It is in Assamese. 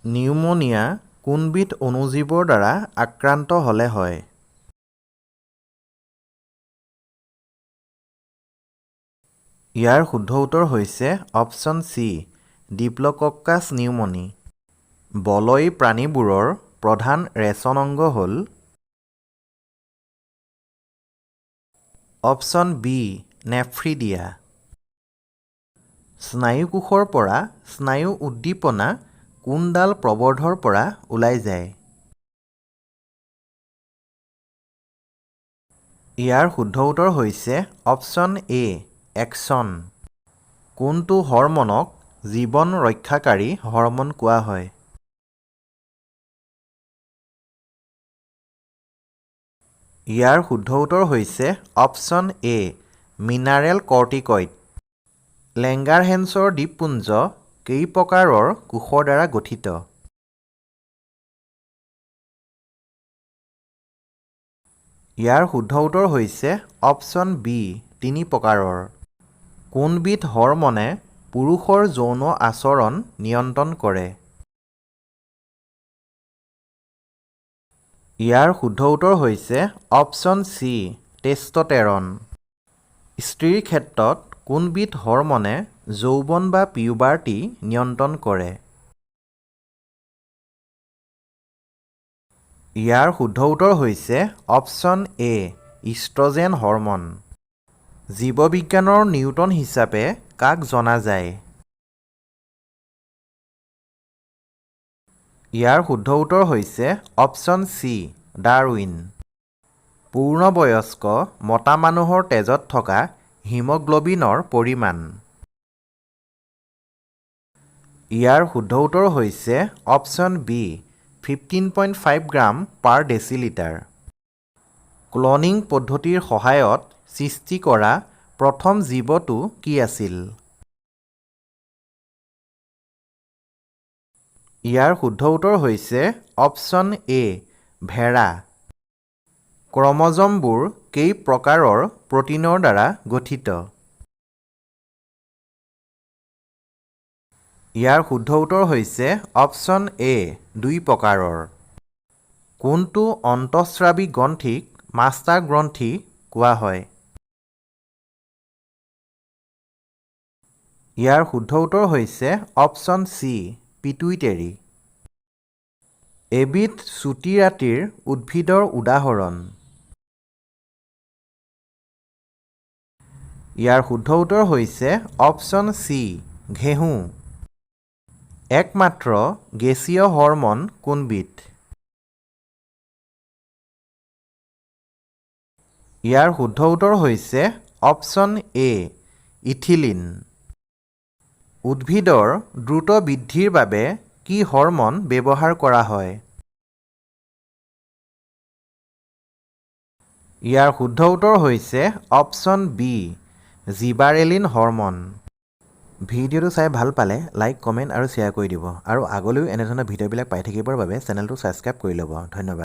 নিউমনিয়া কোনবিধ অণুজীৱৰ দ্বাৰা আক্ৰান্ত হ'লে হয়? ইয়াৰ শুদ্ধ উত্তৰ হৈছে অপশ্যন চি, ডিপ্ল'কক্কাছ নিউমনি। বলয়ী প্ৰাণীবোৰৰ প্ৰধান ৰেচন অংগ হ'ল? Option B, নেফ্ৰিডিয়া। স্নায়ুকোষৰ পৰা স্নায়ু উদ্দীপনা কোনডাল প্ৰবৰ্ধৰ পৰা ওলাই যায়? ইয়াৰ শুদ্ধ উত্তৰ হৈছে অপশ্যন এ, এক্সন। কোনটো হৰম'নক জীৱন ৰক্ষাকাৰী হৰম'ন কোৱা হয়? ইয়াৰ শুদ্ধ উত্তৰ হৈছে অপশ্যন এ, মিনাৰেল কৰ্টিকইড। লেংগাৰহেন্সৰ দ্বীপপুঞ্জ কেই প্ৰকাৰৰ কোষৰ দ্বাৰা গঠিত? ইয়াৰ শুদ্ধ উত্তৰ হৈছে অপশ্যন বি, তিনি প্ৰকাৰৰ। কোনবিধ হৰম'নে পুৰুষৰ যৌন আচৰণ নিয়ন্ত্ৰণ কৰে? ইয়াৰ শুদ্ধ উত্তৰ হৈছে অপশ্যন চি, টেষ্টষ্টেৰন। স্ত্ৰীৰ ক্ষেত্ৰত কোনবিধ হৰম'নে যৌৱন বা পিউবাৰ্টি নিয়ন্ত্ৰণ কৰে? ইয়াৰ শুদ্ধ উত্তৰ হৈছে অপশ্যন এ, ইষ্ট্ৰজেন হৰম'ন। জীৱবিজ্ঞানৰ নিউটন হিচাপে কাক জনা যায়? ইয়াৰ শুদ্ধ উত্তৰ হৈছে অপশ্যন চি, ডাৰউইন। পূৰ্ণবয়স্ক মতা মানুহৰ তেজত থকা হিম'গ্লবিনৰ পৰিমাণ? ইয়াৰ শুদ্ধ উত্তৰ হৈছে option B, 15.5 gram per decilitre. Cloning পদ্ধতিৰ সহায়ত সৃষ্টি কৰা প্ৰথম জীৱটো কি আছিল? ইয়াৰ শুদ্ধ উত্তৰ হৈছে অপশ্যন এ, ভেড়া। ক্ৰম'জ'মবোৰ কেই প্ৰকাৰৰ প্ৰ'টিনৰ দ্বাৰা গঠিত? ইয়াৰ শুদ্ধ উত্তৰ হৈছে অপশ্যন এ, দুই প্ৰকাৰৰ। কোনটো অন্তঃস্ৰাৱী গ্ৰন্থিক মাষ্টাৰ গ্ৰন্থি কোৱা হয়? ইয়াৰ শুদ্ধ উত্তৰ হৈছে অপশ্যন চি, পিটুইটেৰী। এবিধ চুটি ৰাতিৰ উদ্ভিদৰ উদাহৰণ? ইয়াৰ শুদ্ধ উত্তৰ হৈছে অপশ্যন চি, ঘেঁহু। একমাত্ৰ গেছীয় হৰম'ন কোনবিধ? ইয়াৰ শুদ্ধ উত্তৰ হৈছে অপশ্যন এ, ইথিলিন। উদ্ভিদৰ দ্ৰুত বৃদ্ধিৰ বাবে কি হৰম'ন ব্যৱহাৰ কৰা হয়? ইয়াৰ শুদ্ধ উত্তৰ হৈছে অপশ্যন বি, জিবাৰেলিন হৰম'ন। ভিডিঅ'টো চাই ভাল পালে লাইক, কমেণ্ট আৰু শ্বেয়াৰ কৰি দিব আৰু আগলৈও এনেধৰণৰ ভিডিঅ'বিলাক পাই থাকিবৰ বাবে চেনেলটো ছাবস্ক্ৰাইব কৰি ল'ব। ধন্যবাদ।